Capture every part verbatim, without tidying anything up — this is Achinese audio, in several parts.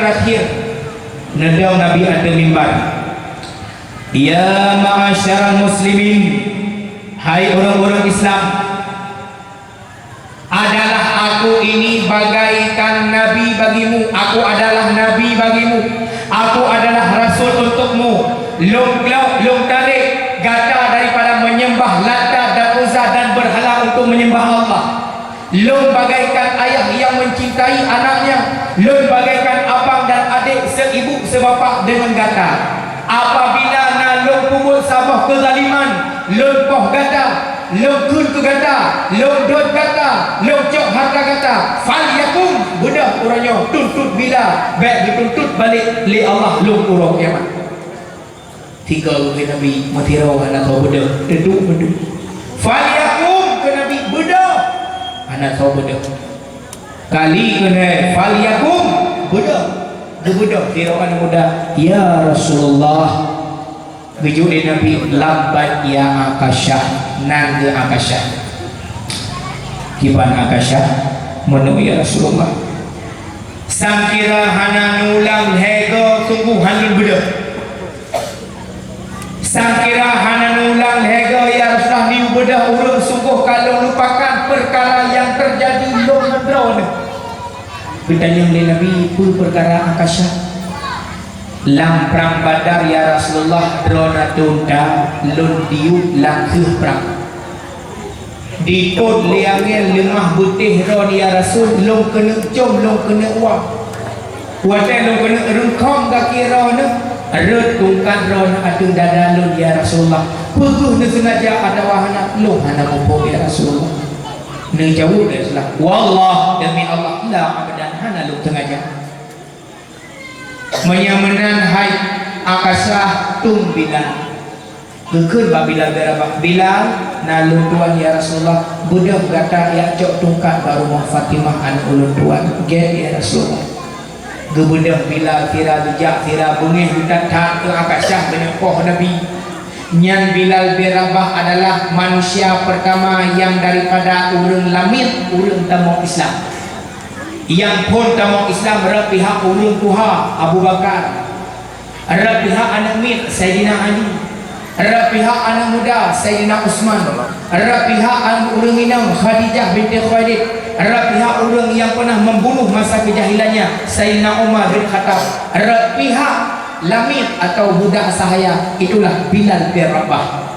Terakhir, neudong Nabi ateueh mimbar, "Ya ma'asyaral muslimin, hai ureuëng-ureuëng Islam, adalah aku ini bagaikan nabi bagimu, aku adalah nabi bagimu, aku adalah rasul untukmu. Lôn glok, lôn tarek gata daripada menyembah Lata dan Uzza dan berhala untuk menyembah Allah. Lôn bagaikan ayah yang mencintai anaknya, lôn bagaikan abang dan adik seibu sebapak dengan gata. Apabila na lôn peubuet saboh keuzaliman, lôn poh gata, lôn kheun keu gata, lôn dot gata, lôn cok hareuta gata, falyakum, beudôh uroe nyoe tuntut bila, bék geutuntut balek lé Allah lôn uroe kiamat." Tiga keu Nabi, meusidroe hana soe beudôh, teuduek-teuduek. "Falyakum," keu Nabi, "beudôh." Hana soe beudôh. Kali keunai, "Falyakum," beudôh. Geubeudôh sidroe aneuëk muda, "Ya Rasulullah." Geujok lé Nabi, "Labbaik ya Akasyah," nan geuh Akasyah. Kiban Akasyah, "Meunoe ya Rasulullah. Sangkira hana neuulang lhée goe sunggoh hana lôn beudôh. Sangkira hana neuulang lhée goe ya Rasulullah, neubeudôh ureuëng sunggoh ka lôn lupakan peukara nyang teujadi lôn ngon droeneuh." Geutanyong lé Nabi, "Peue peukara Akasyah?" "Lam prang Badar ya Rasulullah, droeneuh tunda lôn diyueb lam kheueh prang. Dipot lé angén leumah beutéh droeneuh ya Rasul, lôn keuneuk com, lôn keuneuk wa. Watée lôn keuneuk reungkong gaki droeneuh, rhot tungkat droeneuh ateueh dada lôn ya Rasulullah. Peue kheueh neuseungaja atawa hana, lôn hana muphom ya Rasulullah." Neujaweueb lé Rasulullah, "Wallah, demi Allah, la abadan, hana lôn seungaja." Meunyoe meunan hai Akasyah, tom Bilal. Geukheun bak Bilal bin Rabah, "Bilal, na lôn tuan ya Rasulullah, beudôh gata jak cok tungkat bak rumoh Fatimah aneuëk ulôn tuan." "Gét ya Rasulullah." Geubeudôh Bilal sira geujak, sira beungéh geutat-that keu Akasyah meunyoe poh Nabi. Nyan Bilal bin Rabah adalah manusia pertama nyang daripada ureuëng lamiet, ureuëng tamong Islam. Nyang phon tamong Islam rot pihak ureuëng tuha Abu Bakar, rot pihak aneuëk miet Saidina Ali, rot pihak aneuëk muda Saidina Utsman, rot pihak aneuëk ureuëng inong Khadijah binti Khuwailid, rot pihak ureuëng nyang pernah membunuh masa keujahilannya Saidina Umar bin Khattab, rot pihak lamiet atau budak sahaya, itulah Bilal bin Rabah.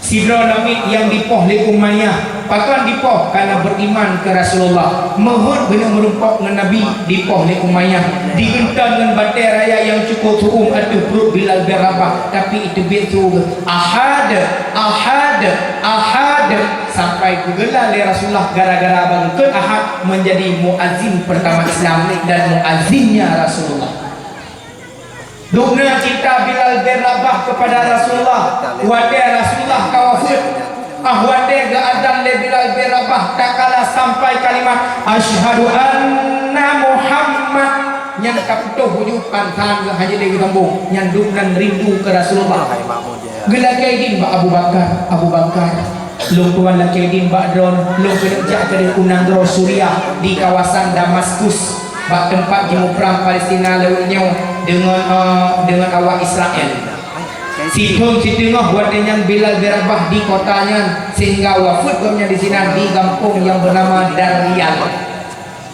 Sidroe lamiet nyang dipoh lé Umayyah. Pakon dipoh? Karena beriman keu Rasulullah. Meuheuet keuneuk meurumpok ngon Nabi, dipoh lé Umayyah. Digeunton ngon batée raya nyang cukup su'um ateueh pruet Bilal bin Rabah, tapi iteubiet su geuh, "Ahad, ahad, ahad," sampai geugeula lé Rasulullah gara-gara ban geukheun ahad, menjadi muazin pertama Islam dan muazinnya Rasulullah. Dubna cinta Bilal bin Rabah kepada Rasulullah. Watée Rasulullah ka wafeuet, ah, watée geuazan lé Bilal bin Rabah, tatkala sampai kalimat, "Asyhadu anna Muhammad," nyan ka putôh bunyuh, pansan geuh hana lé geusambong. Nyan dubna rindu keu Rasulullah. Geulakée idin bak Abu Bakar, "Abu Bakar, lôn tuan lakée idin bak droeneuh, lôn keuneuk jak keudeh u nanggroe Suriah di kawasan Damaskus, bak teumpat jimuprang Palestina lawét nyoe deungon, eh, deungon awak Israel." Sithon siteungoh watée nyan Bilal bin Rabah di kota nyan, sehingga wafeuet gobnyan disinan di gampông nyang beunama Daryal.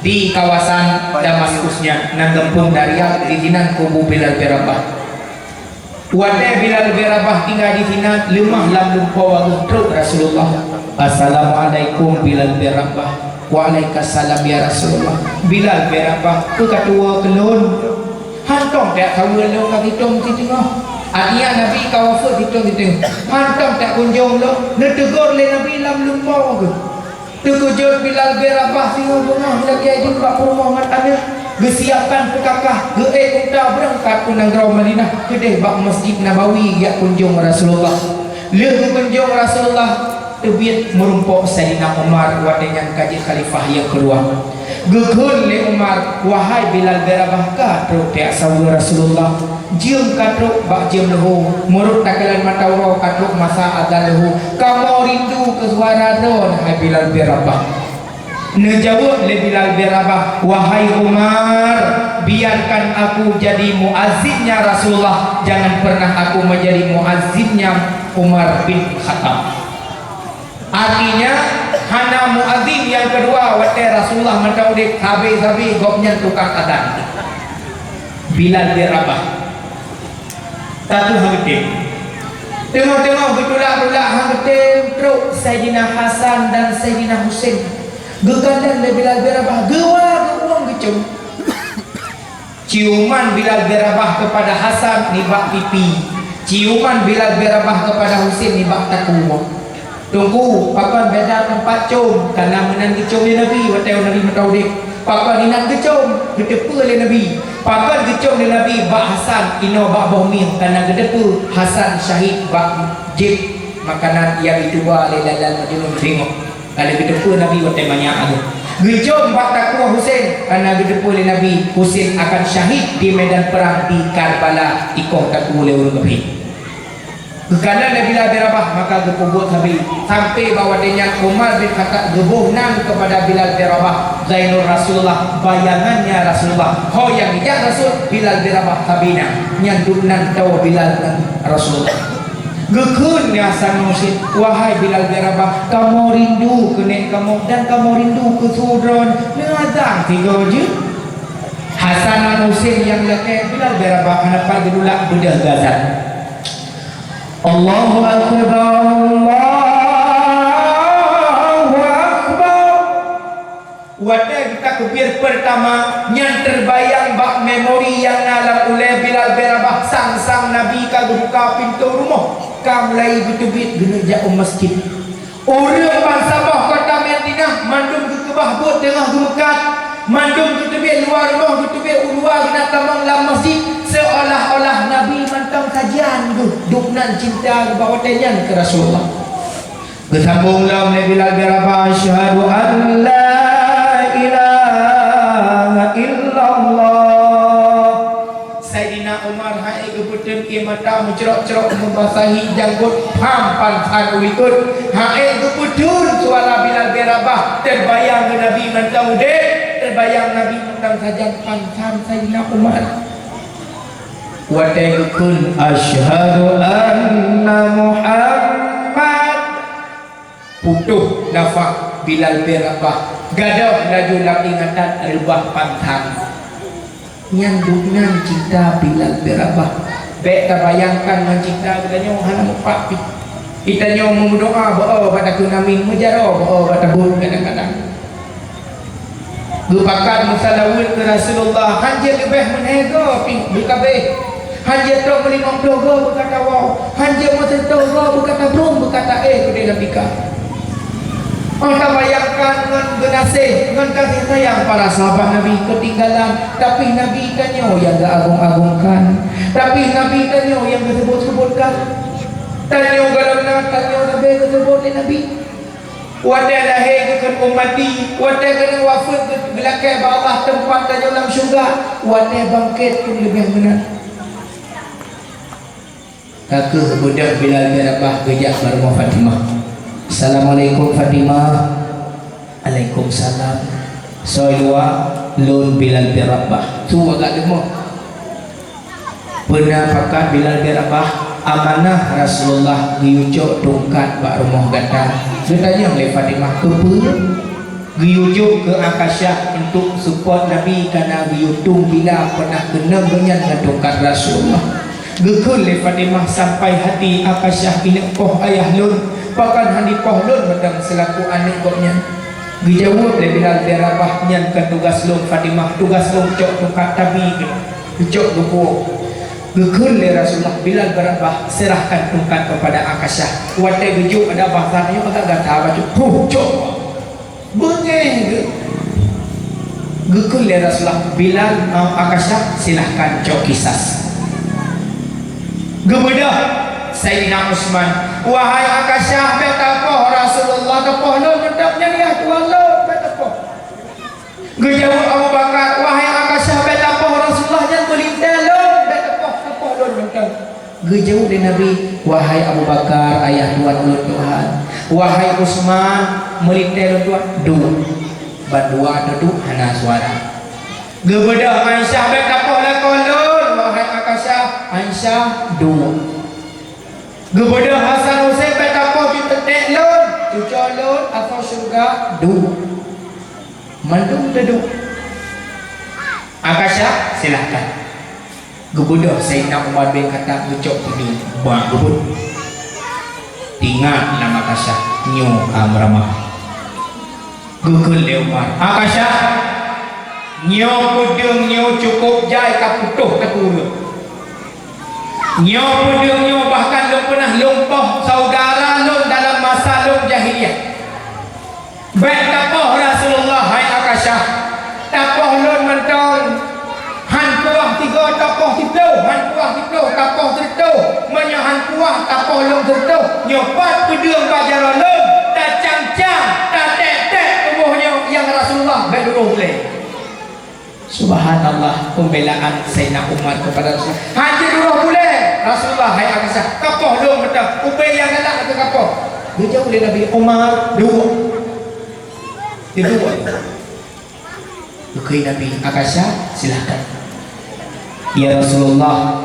Di kawasan Damaskus nyan, nan gampông Daryal, disinan kubu Bilal bin Rabah. Watée Bilal bin Rabah tinggai disinan, leumah lam lumpoe geuh trok Rasulullah. "Assalamualaikum Bilal bin Rabah." "Waalaikumsalam ya Rasulullah." "Bilal bin Rabah, peue ka tuwoe keu lôn?" "Hantom tajak saweue lôn ka sithon siteungoh." Artinya Nabi ka wafeuet sithon siteungoh. "Hantom tajak kunjong lôn." Neuteugor lé Nabi lam lumpoe geuh. Teukeujot Bilal bin Rabah singoh beungoh lagée jeuet bak peurumoh ngon aneuëk, geusiapkan peukakah, geuék unta beurangkat u nanggroe Madinah keudeh bak Masjid Nabawi jak kunjong Rasulullah. Lheueh geukunjong Rasulullah, teubiet meurumpok Saidina Umar watée nyan ka jeuet khalifah nyang keudua. Geukheun lé Umar, "Wahai Bilal bin Rabah, ka trok tajak saweue Rasulullah." Jeuem ka trok bak jeuem leuhô, meurot takalon mata uroe ka trok masa azan leuhô. Kamoe rindu keu suara droeneuh, hai Bilal bin Rabah. Neujaweueb lé Bilal bin Rabah, "Wahai Umar, "Biarkan aku jadi muazzinnya Rasulullah, jangan pernah aku menjadi muazzinnya Umar bin Khattab." Artinya, hana muazin nyang keudua watée Rasulullah mantong udeb, habéh-habéh gobnyan tukang azan. Bilal bin Rabah. Tatuh han geutem. Teungoh-teungoh geutulak-tulak han geutem, trok Saidina Hasan dan Saidina Husein. Geukalon lé Bilal bin Rabah, geuwa geuueng geucom. Ciuman Bilal bin Rabah kepada Hasan nibak pipi. Ciuman Bilal bin Rabah kepada Husein nibak takue. "Teungku, pakon beda teumpat com?" Kana meunan geucom lé Nabi watée Nabi mantong udeb. Pakon inan geucom? Geuteupeue lé Nabi. Pakon geucom lé Nabi bak Hasan inoe bak boh mieng? Kana geuteupeue Hasan syahid bak jieb makanan nyang jituba lé Lalan Majnun ringoh. Kana geuteupeue Nabi watée manyak lagée. Geucom bak takue Husein, kana geuteupeue lé Nabi Husein akan syahid di medan perang di Karbala, ikoh takue lé ureuëng kafé. Geukalon lé Bilal bin Rabah, maka geupeubuet sabe. Sampai bak watée nyan Umar bin Khattab geuboh nan kepada Bilal bin Rabah, Zainul Rasulullah, bayangannya Rasulullah. Ho nyang geujak Rasul, Bilal bin Rabah sabe na. Nyan dum nan tawoe Bilal ngon Rasulullah. Geukheun lé Hasan ngon Husein, "Wahai Bilal bin Rabah, kamoe rindu keu nek kamoe dan kamoe rindu keu su droe, neuazan sigoe jeuet." Hasan ngon Husein nyang lakée, Bilal bin Rabah hana pat geutulak, beudôh geuazan. Allahu Akbar, Allahu Akbar. Watée geutakbir peurtama, nyan teubayang bak memori nyang na lam ulée Bilal bin Rabah, sang-sang Nabi ka geubuka pintoe rumoh, ka mulai geuteubiet geuneuk jak u masjid. Ureuëng bansaboh kota Madinah mandum geukeubah buet teungoh geumeukat, mandum geuteubiet luwa rumoh, geuteubiet u luwa geuneuk tamong lam masjid, seolah-olah Nabi mantong sajan geuh, dum nan cinta geuh bak watée nyan keu Rasulullah. Geusambong lom lé Bilal bin Rabah, "Asyhadu an la ilaha illallah." Saidina Umar han ék geupeuteun ié mata meucrok-crok meubasahi janggot pham pansan u likot. Han ék geupeuteun suara Bilal bin Rabah, teubayang Nabi mantong udeb, teubayang Nabi mantong sajan pansan Saidina Umar. Watée geukheun, "Asyhadu anna Muhammad," putôh nafah Bilal bin Rabah, gadôh laju lam ingatan reubah pansan. Nyan dum nan cinta Bilal bin Rabah. Bék tabayangkan ngon cinta geutanyoe hana mupat pih. Geutanyoe meumeudoá beu-o bak takheun amin, meujaroe beu-o bak tabeuet kadang-kadang. Geupakat meusalaweuet keu Rasulullah, han jeuet leubeh meunhé goe pih beukabeh. Han jeuet trok meulimong ploh goe beukata wow, han jeuet meuseutôh goe beukata brôm, beukata éh keudeh lam tika. Oh, tabayangkan ngon geunaséh, ngon kasih sayang para sahabat Nabi keutinggalan, tapi Nabi tanyoe nyang geuagong-agongkan, tapi Nabi tanyoe nyang geuseubut-seubutkan. Tanyoe gohlom na, tanyoe leubeh geuseubut lé Nabi. Watée lahé geukheun ummati, watée keuneuk wafeuet geu-, geulakée bak Allah teumpat tanyoe lam syeuruga, watée bangkét pun leubeh meunan. Ka kheueh beudôh Bilal bin Rabah geujak bak rumoh Fatimah. "Assalamualaikum, Fatimah." "Alaikumsalam." "Soe luwa?" "Lôn Bilal bin Rabah." Su agak leumoh. "Peuna pakat Bilal bin Rabah, amanah Rasulullah geuyue cok tungkat bak rumoh gata." Geutanyong lé Fatimah, "Keupeue?" "Geuyue jok keu Akasyah untuk seupôt Nabi, kana geuyue tueng bila peunah keunong gobnyan ngon tungkat Rasulullah." Geukheun lé Fatimah sampai hati, "Akasyah inong poh ayah lôn, pakon han dipoh lôn mantong seulaku aneuk gobnyan?" Geujaweueb lé Bilal bin Rabah, "Nyan kon tugaih lôn Fatimah, tugaih lôn cok tungkat tabi keunoe, cok geupuwoe." Geukheun lé Rasulullah, "Bilal bin Rabah, serahkan tungkat kepada Akasyah." Watée geujok ada bahasa nyoe agak gata bacut, "Huh, cok!" Beungéh geuh. Geukheun lé Rasulullah, "Bilal, Akasyah, silahkan cok kisas." Geubeudôh Saidina Utsman, "Wahai Akasyah, bék tapoh Rasulullah, tapoh lôn mantong nyan, ya Tuhan lôn, bék tapoh." Geujaweueb Abu Bakar, "Wahai Akasyah, bék tapoh Rasulullah, nyan meulintée lôn, bék tapoh, tapoh lôn mantong." Geujaweueb lé Nabi, "Wahai Abu Bakar, ayah tuan ulôn Tuhan, wahai Utsman, meulintée lôn Tuhan." Duek, bandua teuduek hana suara. Geubeudôh Aisyah, "Bèk tapoh lakoe lôn, wahai Akasyah." "Aisyah, duek." Geubeudôh Hasan Husein, "Bèk tapoh cucoe lôn, cucoe lôn asoe syeuruga." Duek. Mandum teuduek. "Akasyah, silahkan." Geubeudôh Saidina Umar bin Khattab geucok peudeueng bak geubeut. Teuingat lam Akasyah, nyoe ka meuramah. Geukheun lé Umar, "Akasyah, nyoe peudeueng nyoe cukôp jai ka putôh teupeu ureueng. Nyoe peudeueng nyoe bahkan lôn peunah lôn poh saudara lôn dalam masa lôn jahiliyah." "Bèk tapoh Rasulullah, hai Akasyah. Tapoh lôn mantong, han puah tiga tapoh siplôh, han puah siplôh tapoh sireutôh. Meunyoe han puah tapoh lôn sireutôh, nyoe pat peudeueng bak jaroe lôn, tacang-cang, tatèk-tèk tuboh nyoe nyang Rasulullah bèk duroh bulèe." Subhanallah, pembelaan Saidina Umar kepada Rasulullah. "Hana duroh bulèe Rasulullah, hai Akasyah. Kapoh lôn mantong, ubé nyang galak keu kapoh." Geujaweueb lé Nabi, "Umar, duek." Geukheun Nabi, "Akasyah, silahkan." "Ya Rasulullah,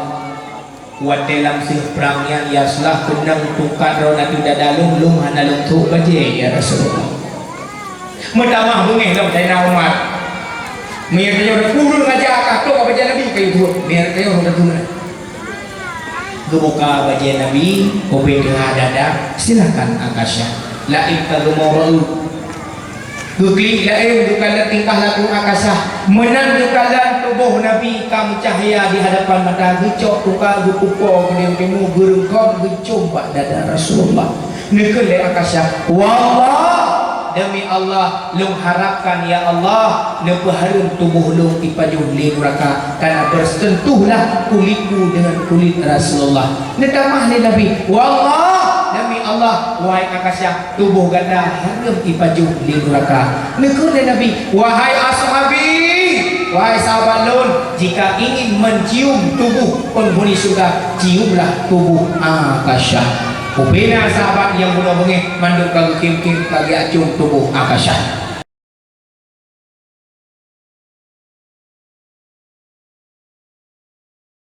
watèe lam seuh prang nyan, ya Rasulullah, keunong tungkat droe ateueh dada lôn, lôn hana lôn thok bajèe, ya Rasulullah." Meutamah beungèh lom Saidina Umar. Meunyoe tanyoe ureueng aja ka thok bajèe Nabi, ka thok. Meunyoe tanyoe ureueng ka thok. Geubuka bajèe Nabi, ubé teuhah dada, "Silahkan, Akasyah. Laén ka geumoe rayeuk." Geuklik laén geukalon tingkah laku Akasyah. Meunan geukalon tuboh Nabi ka meucahya di hadapan mata, geucok tuka geupupo geudeu-deu, geureungkon geucom bak dada Rasulullah. Neukheun lé Akasyah, "Wallah, demi Allah, lôn harapkan, ya Allah, neupeuhareuem tuboh lôn ipajoh lé nuraka, karena bersentuhlah kulitku dengan kulit Rasulullah." Neutamah lé Nabi, "Wallah, demi Allah, wahai Akasyah, tuboh gata hareuem ipajoh lé nuraka." Neukheun lé Nabi, "Wahai ashabi, wahai sahabat lôn, jika ingin mencium tubuh penghuni syurga, ciumlah tubuh Akasyah." Ubé na sahabat nyang bunoe beungèh mandum ka geukhém-khém ka geujak cium tuboh Akasyah.